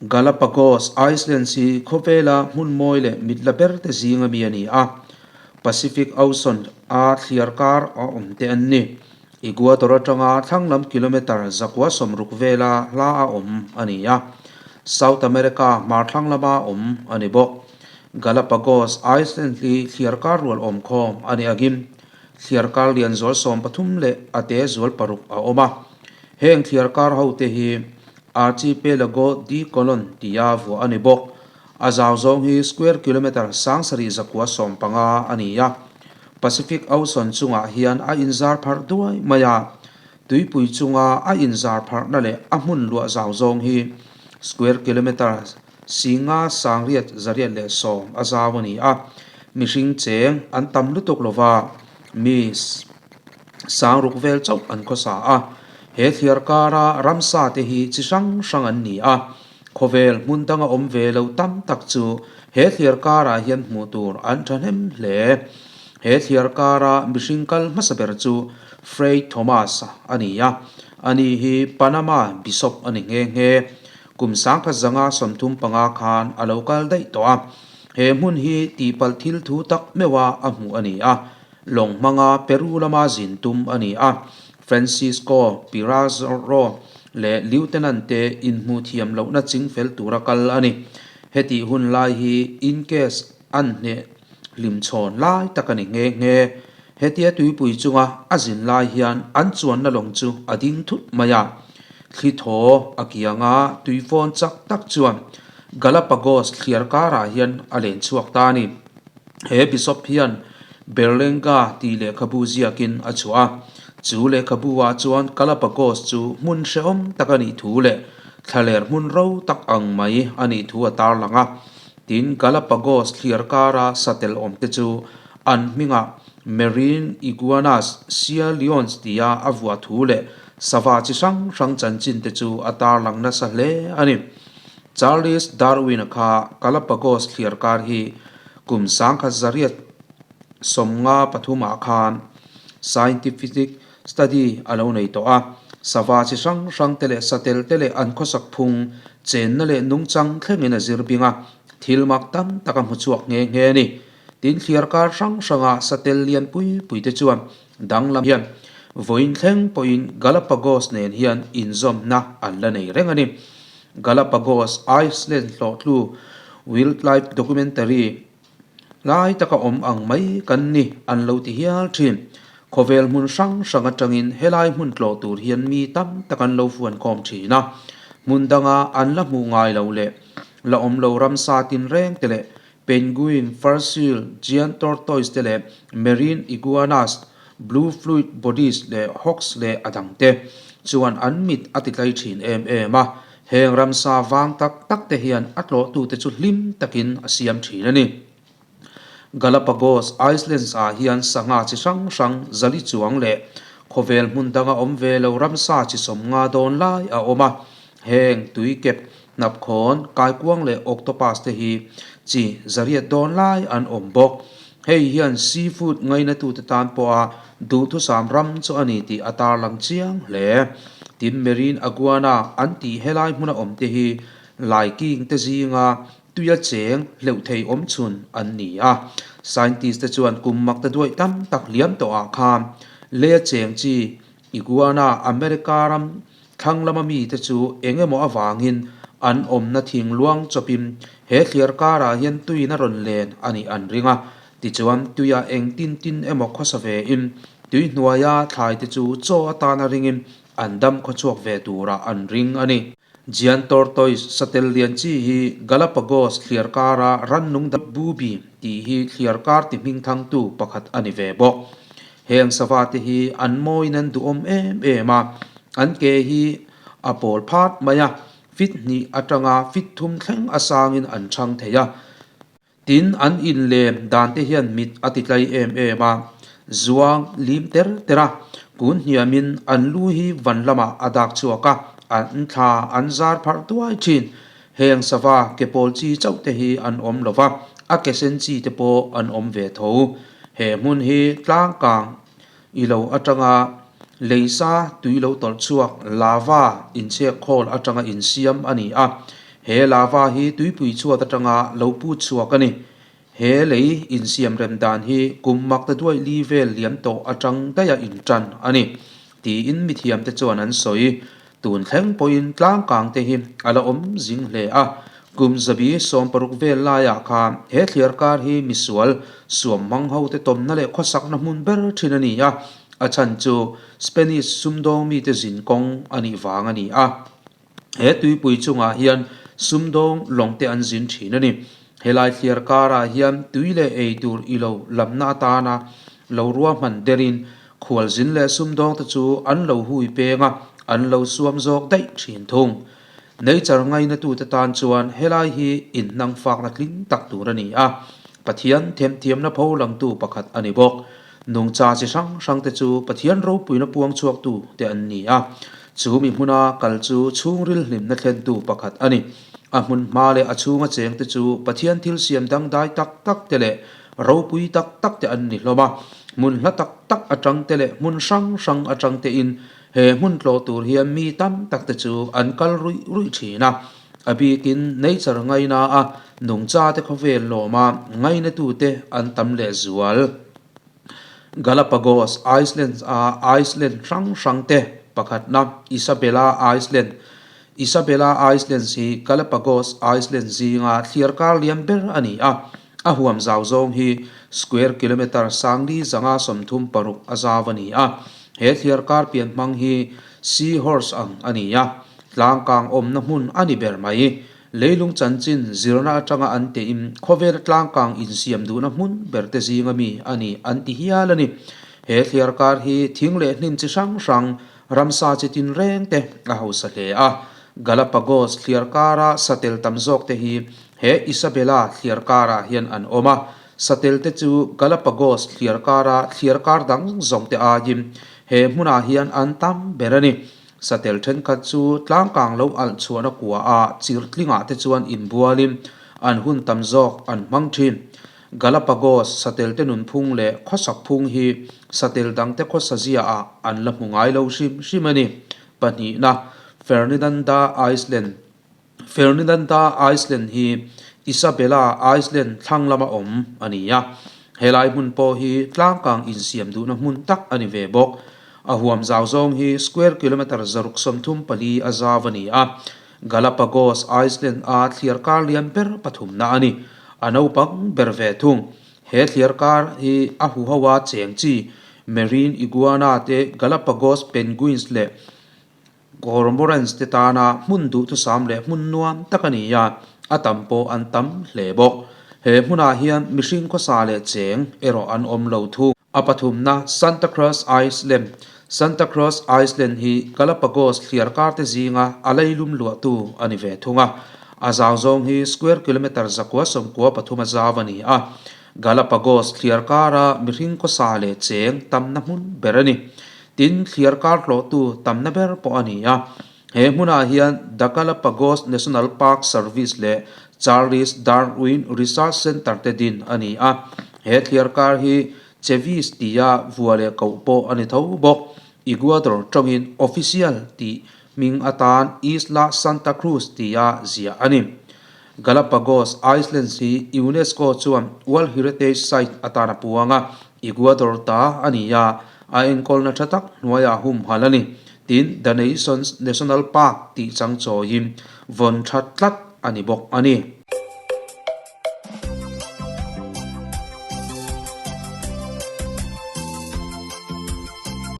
Galapagos Islands hi khawvela hmun mawi leh mit la ber te zing ami a ni a, Pacific Ocean a thliar kar a awm te an ni. Ecuador atanga thlanglam kilometre 160 vela hla a awm a ni a, South America hmar thlang lama awm a ni bawk. Galapagos Island hi thliar kar rual awm khawm a ni angin thliar kar lian zual 13 leh a te zual paruk a awm a. Heng thliar kar ho te hi Archipelago de Colon tia vuah a ni bawk. A zau zawng hi square kilometre 7915 a ni a. Pacific Ocean chungah hian a inzar pharh duai mai a. Tuipui chunga a inzar pharhna leh a hmun luah zau zawng hi square kilometre 5810 a zau a ni a. Mihring cheng an tam lutuk lova, mi 6000 vel chauh an khawsa a. He thliar kara ramsa te hi chi hrang hrang an ni a. Khawvel hmun danga awm ve lo tam tak chu he thliar karah hian hmuh tur an thahnem hle. He thliar kara mihring kal hmasa ber chu Fray Thomas a ni a, ani hi Panama Bishop a ni nghe nghe. Kum 1935 khan a lo kal daih tawh a. He hmun hi tihpalh thil thu tak meuha a hmuh a ni a. Lawng hmanga Peru lama zin tum a ni a. Francisco Pizarro leh Lieutenant te inhmuh thiam lohna ching fel tura kal a ni. Hetih hun lai hi Incas an hneh hlimchhawn lai tak a ni nghe nghe. Hetia tuipui chunga a zin lai hian an chuanna lawng chu a ding thut mai a. Thli thaw a kianga tuifawn chak tak chuan Galapagos thliar karah hian a len chhuak ta a ni. He Bishop hian Berlenga tih lehkhabu ziakin a chhuah a. Chu lehkhabu-ah chuan Galapagos chu hmun hrehawm tak a nih thu leh thlaler hmun ro tak ang mai a nih thu a tarlang a. Tin, Galapagos thliar kara satel awmte chu an hmingah Marine Iguanas, Sea Lions tia a vuah thu leh sava chi hrang hrang chanchin te chu a tarlang nasa hle a ni. Charles Darwin-a kha Galapagos thliar kar hi kum 1993 ah khan scientific study a lo nei tawh a. Sava chi hrang hrang te leh satel te leh an khawsak phung chenna leh nungchang thlengin a zir bing a, thil mak tam tak a hmu chhuak nghe nghe a ni. Tin, thliar kar hrang hranga satel lian pui pui te chuan danglam hian vawiin thleng pawhin Galapagos nen hian inzawmna an la nei reng a ni. Galapagos Island hlawhtlu wildlife documentary lai taka awm ang mai kan ni an lo ti hial thin. Khawvel hmun hrang hrang atangin helai hmun tlawh tur hian mi tam tak an lo fuankhawm thin a. Hmun danga an la hmuh ngai lo leh la awm lo ramsa tinreng te leh penguin, fur seal, giant tortoise te leh marine iguanas, blue fluid bodies leh hawks leh a dang te chuan an mit a ti tlai thin em em a. Heng ramsa vang tak tak te hian a tlawhtute chu hlim takin a siam thin a ni. Galapagos Islands ah hian sangha chi hrang hrang zali chuang leh khawvel hmun danga awm ve lo ramsa chi 50 dawn lai a awm a. Heng tuikep, hnapkhawn, kaikuang leh octopus te hi chi 800 dawn lai an awm bawk. Hei hian seafood ngainatute tan pawha duhthusam ram chu a ni tih a tarlang chiang hle. Tin, Marine Iguana an tih helai hmuna awmte hi laiking te zinga tuia cheng hleuh thei awm chhun an ni a. Scientist te chuan kum mak ta duaih tam tak liam tawhah khan leia cheng chi Iguana America ram thlang lama mite chu eng emaw avangin an awmna thing luang chawpin he thliar karah hian tuiin a rawn len a nih an ring a. Tichuan, tuia eng tin tin emaw khawsa vein tui hnuaia thlaite chu chaw atana ringin an dam khawchhuak ve turah an ring a ni. Giant tortoise satel lian chi hi Galapagos thliar kara rannung dang booby tih hi thliar kar ti hming thangtu pakhat a ni ve bawk. Heng sava te hi an mawiin an duhawm em em a, an ke hi a pawl phat mai a, feet hnih atanga feet thum thleng a sangin an chhang thei a. Tin, an inlem dan te hian mit a ti tlai em em a, zuang lim ter ter a, kun hniamin an lu hi van lamah a dak chhuak a, an thla an zar pharh tuai thin. Heng sava ke pawl chi chauh te hi an awm lo va, a ke sen chi te pawh an awm ve tho. He hmun hi tlangkang i lo atanga leisa tui lo tawlh chhuak lava inchhek khawl atanga insiam a ni a. He lava hi tuipui chhuat atanga lo put chhuak a ni. He lei insiamrem dan hi kum makta duaih li vel liam tawh atang daiha intan a ni, tiin mithiamte chuan an sawi. Tun thleng pawhin tlangkang te hi a la awm zing hle a, kum zabi 60 vel laiah khan he thliar kar hi misual suam hmang hote tawmna leh khawsakna hmun ber thin a ni a, a chhan chu Spanish sumdawng mite zin kawng a nih vang a ni a. He tuipui chungah hian sumdawng lawng te an zin thin a ni. Helai thliar karah hian tui leh ei tur i lo lamna atana lo ruahman derin khualzin leh sumdawng te chu an lo hui peng a, an lo suam zawk daih thin thung. Nature ngainatute tan chuan helai hi inhnang fakna tling tak tur a ni a, Pathian themthiamna pho langtu pakhat a ni bawk. Nungcha chi hrang hrang te chu Pathian ropuina puang chhuaktu te an ni a, chu mi hmuna kal chu chhungril hlimna thlentu pakhat a ni. A hmun hma leh a chhunga cheng te chu Pathian thil siam dangdai tak tak te leh ropui tak tak te an ni hlawm a, hmun hla tak tak atang te leh hmun hrang hrang atang te in he hmun tlawh tur hian mi tam tak te chu an kal ruih ruih thin a. A bikin nature ngaina a nungcha te khawvel lawma ngainatute an tam leh zual. Galapagos Islands a island hrang hrang te pakhatna Isabela Island Isabela Islands hi Galapagos Island zinga thliar kar lian ber a ni a, a huam zau zawng hi square kilometre sangli 136 a zau a ni a. He thliar kar pian hmang hi sea horse ang a ni a, tlangkang awmna hmun a ni ber mai. Leilung chanchin zirna atanga an tein khawvela tlangkang insiam duhna hmun ber te zinga mi a ni an ti hial a ni. He thliar kar hi thing leh hnim chi hrang hrang, ramsa chi tin reng te a hausa hle a. Galapagos thliar kara satel tam zawk te hi he Isabela thliar karah hian an awm a. Satel te chu Galapagos thliar kara thliar kar dang zawng te aiin he hmunah hian an tam ber a ni. Satel thenkhat chu tlangkang lo alh chhuahna kua a chirtlingah te chuan inbualin an hun tam zawk an hmang thin. Galapagos satel te nunphung leh khawsak phung hi satel dangte khawsa ziaah an la hmu ngai lo hrim hrim a ni. Pahnihna, Fernidanda Island. Fernidanda Island hi Isabela Island thlang lama awm a ni a, helai hmun pawh hi tlangkang insiam duhna hmun tak a ni ve bawk. A huam zau zawng hi square kilometre 634 a zau a ni a, Galapagos Island a thliar kar lian ber pathumna a ni. A naupang ber ve thung. He thliar kar hi a huho a cheng chi Marine Iguana te, Galapagos Penguins leh Cormorants te tana hmun duhthusam leh hmun nuam tak a ni a, a tam pawh an tam hle bawk. He hmunah hian mihring khawsa leh cheng erawh an awm lo thung. A pathumna Santa Cruz Island Santa Cruz Island hi Galapagos thliar kar te zinga a leilum luahtu a ni ve thung a. A zau zawng hi square kilometre 993 a zau a ni a. Galapagos thliar kara mihring khawsa leh cheng tamna hmun ber a ni. Tin, thliar kar hlawhtu tamna ber pawh a ni a. He hmunah hian The Galapagos National Park Service leh Charles Darwin Research Centre te din a ni a. He thliar kar hi Chevis tia vua leh koh pawh a ni tho bawk. Ecuador tawngin official tih hming atan Isla Santa Cruz tia ziah a ni. Galapagos Islands hi UNESCO chuan World Heritage Site atan a puang a, Ecuador ta a ni a, a enkawlna tha tak hnuaiah humhalh a ni. Tin, The Nations National Park tih chang chawiin vawn tha tlat a ni bawk a ni.